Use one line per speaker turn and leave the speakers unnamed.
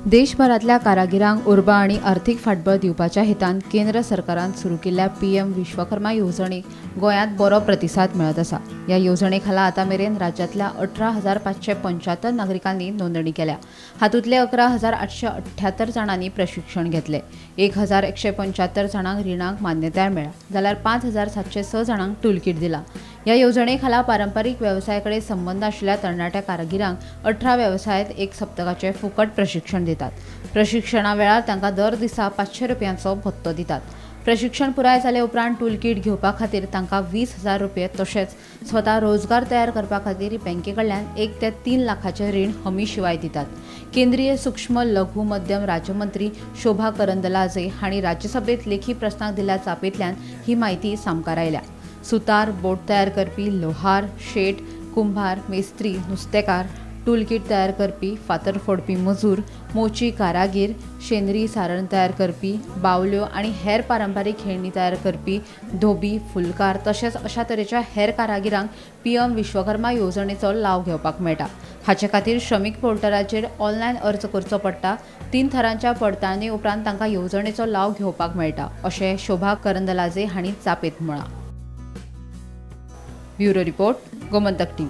देशभरांतल्या कारागिरांक उर्बा आनी अर्थीक फाटबळ दिवपाच्या हेतान केंद्र सरकारान सुरू केल्ल्या पीएम विश्वकर्मा येवजणेक गोंयांत बरो प्रतिसाद मेळत आसा. ह्या येवजणे खाला आतां मेरेन राज्यांतल्या 18,575 नागरिकांनी नोंदणी केल्या. हातूंतले 11,878 जाणांनी प्रशिक्षण घेतलें. 1,175 जाणांक रिणाक मान्यताय मेळ्ळ्या, जाल्यार 5,706 जाणांक टूलकीट दिला. ह्या येवजणे खाला पारंपारीक वेवसाया कडेन संबंद आशिल्ल्या तरणाट्या कारागिरांक 18 वेवसायांत 1 सप्तकाचें फुकट प्रशिक्षण दितात. प्रशिक्षणा वेळार तांकां दर दिसा 500 रुपयांचो भत्तो दितात. प्रशिक्षण पुराय जाले उपरांत टूलकीट घेवपा खातीर तांकां 20,000 रुपये तशेंच स्वता रोजगार तयार करपा खातीर बँके कडल्यान 1 ते 3 लाखाचें रीण हमी शिवाय दितात. केंद्रीय सूक्ष्म लघु मध्यम राज्यमंत्री शोभा करंदलाजे हांणी राज्यसभेत लेखी प्रस्नाक दिल्ल्या जापेंतल्यान ही म्हायती सामकार आयल्या. सुतार, बोट तयार करपी, लोहार, शेट, कुंभार, मेस्त्री, नुस्तेकार, टूलकीट तयार करपी, फातर फोडपी मजूर, मोची कारागीर, शेंद्री सारण तयार करपी, बावल्यो आनी हेर पारंपारीक खेळणी तयार करपी, धोबी, फुलकार तशेंच अशा तरेच्या हेर कारागिरांक पीएम विश्वकर्मा येवजणेचो लाव घेवपाक मेळटा. हाचे खातीर श्रमीक पोर्टलाचेर ऑनलायन अर्ज करचो पडटा. 3 थरांच्या पडताळणी उपरांत तांकां येवजणेचो लाव घेवपाक मेळटा, अशें शोभा करंदलाजे हांणी जापेंत म्हळां. Bureau report, Gomantak TV.